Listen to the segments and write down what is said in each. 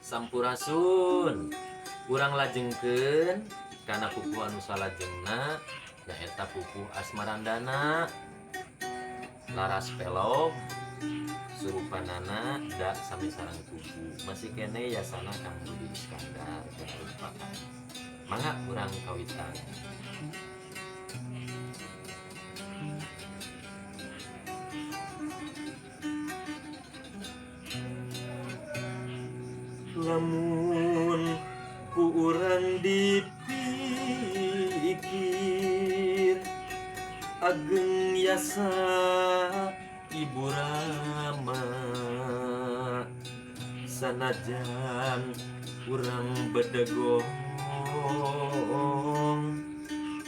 Sampurasun. Urang lajengkeun kana pupuh anu salajengna, nyaeta pupuh Asmarandana. Laras pelog surupanana da sami sareng kubu. Masih kene yasana Kang Budi Iskandar rupakan. Mangga urang kawitan. Lamun ku urang dipikir ageng yasa Ibu Rama, sanajan urang bedegong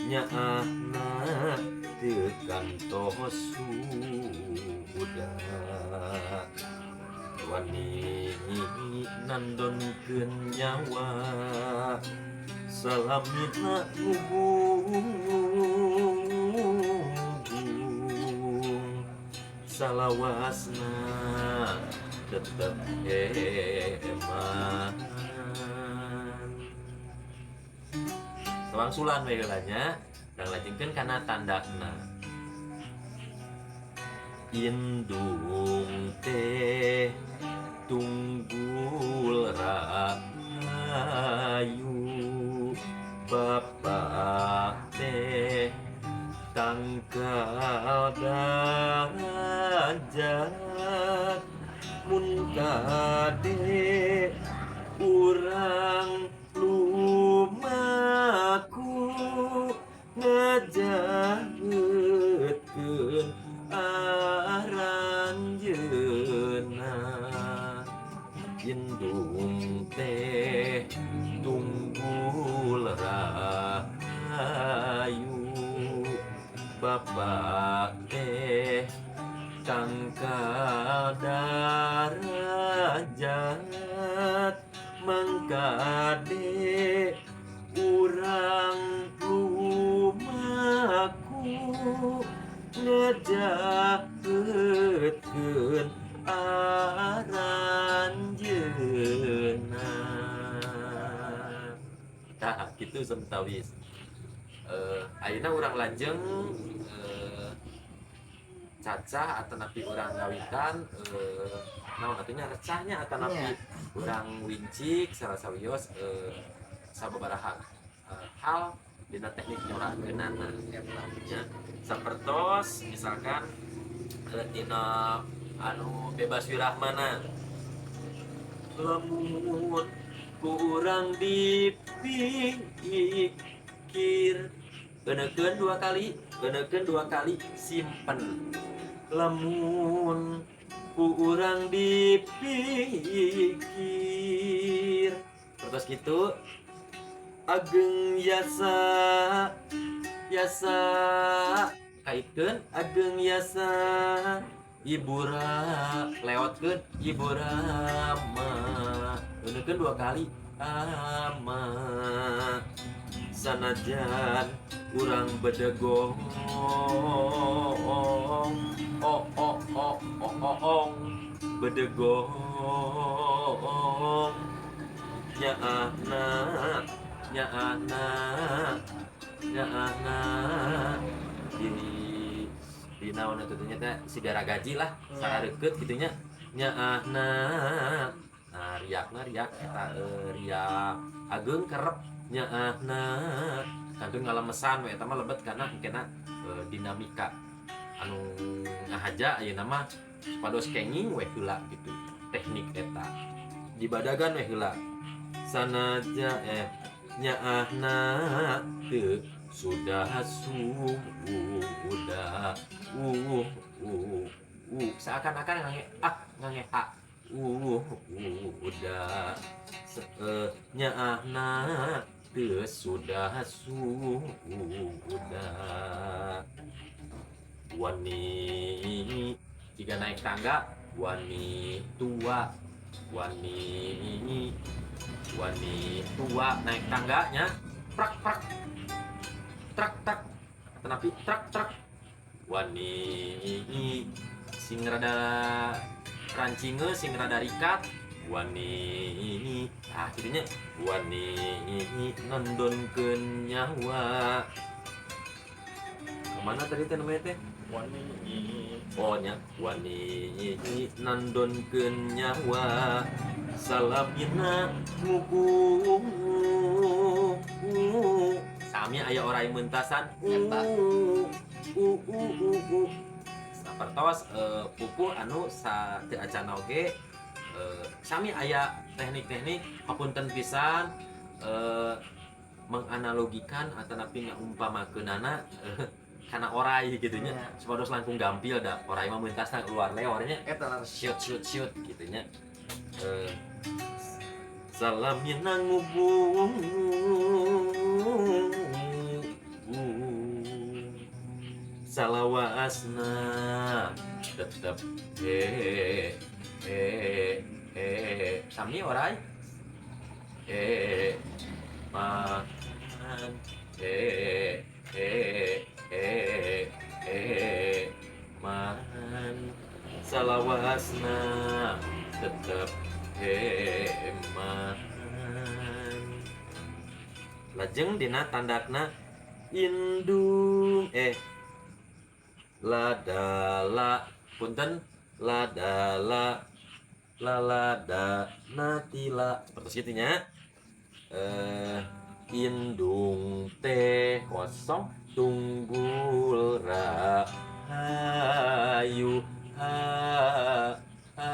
nyaahna teu kantos suda, wani nandonkeun nyawa salamina ngubung salawasna tetep eman. Sawangsulan we heula nya, dan lajengkeun kana tandana. Indung teh tunggul rahayu, bapak teh tangkal darajat, mun kade urang lumaku ngajaheutkeun aranjeunna. Indung teh tunggul rahayu, bapak teh tangkal darajat, mangkade urang lumaku ngajaheutkeun aranjeunna. Tah kitu samtawis. Ayeuna urang lajeng cacah atau napi urang ngawitan, naon atuh nya, recahnya atau napi urang wincik salah sawios sababaraha hal dina teknik nyorakeunana nya, sapertos misalkan dina anu bebas wirahmana, lamun ku urang dipikir, eunekeun dua kali, eunekeun dua kali, simpen. Lamun ku urang dipikir terus gitu, ageng yasa yasa, kaitkeun ageng yasa ibura, lewatkeun Ibu Rama, eunekeun dua kali ama, sanajan urang bedegong o o o o o ong bedegong nyaahna nyaahna nyaahna di naon atuh nya teh, sigara gaji lah, sarareukeut kitu nya, nyaahna. Nah, riakna riak eta riak ageng kerep nyaahna kantun ngalemesan we. Eta mah lebet kana engkena dinamika anu ngahaja ayeuna mah supados kenging we heula gitu. Teknik eta dibadagan we heula, sanaja nyaahna teu sudah sudah seakan-akan ngange ah ngange a udah nyaahna teu sudah sudah, wani jika naik tangga, wani tua wani wani tua naik tangganya, prak prak trak trak tenapi trak trak, wani sing rada rancinge, sing rada rikat. Wani, nah kitu nya, wani nandonkeun nyawa. Kemana tadi teh namanya teh? Wani. Oh nya, wani nandonkeun nyawa salamina ngugung. Sami aya orai mentasan u Eta. U u u u. Sapertos pupuh anu sa teu acan oge sami aya teknik-teknik. Hapunten pisan, menganalogikan atanapi ngaumpamakeunana kana orai gitu nya, supados langkung gampil, da orai mah mentasna luar leornya. Eta langsung. Shoot shoot shoot gitu nya. Salamina ngubung salawasna tetep eh eh eh, sami orai eh man eh eh eh eh man salawasna tetep heman. Lajeng dina tandakna indung ladala, punten, ladala lalada natila, seperti itu nya. Indung teh kosong tunggul rahayu ha ha.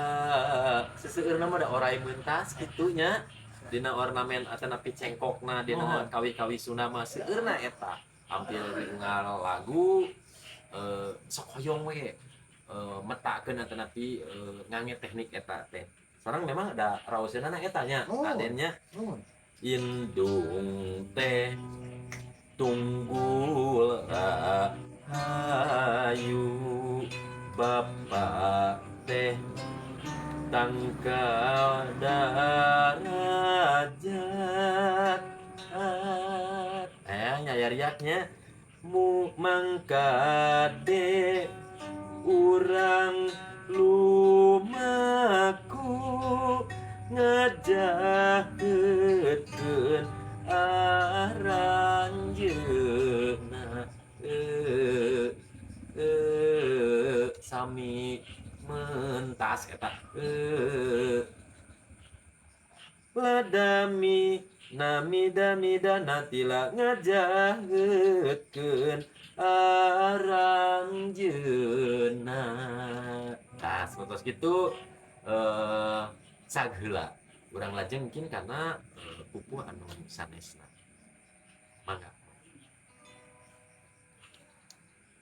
Seseueurna mah da orai mentas kitu nya dina ornamen atanapi cengkokna dina kawi-kawi Sunda mah seueurna eta. Ampil diunggal lagu, sok hoyong we metakeun atanapi ngange teknik eta teh. Sareng memang ada raoseunana eta nya. Oh. Adennya. Nuhun. Indung teh tunggul rahayu, bapak teh tangkal darajat, nyayariaknya mu mangkade urang lumaku ngajahetkeun aranjeuna sami mentas eta ladami nami dami danatila ngajahetkeun aranjeuna. Tah, seperti gitu. Sagheula urang lajeng mungkin karena pupuh anu sanesna.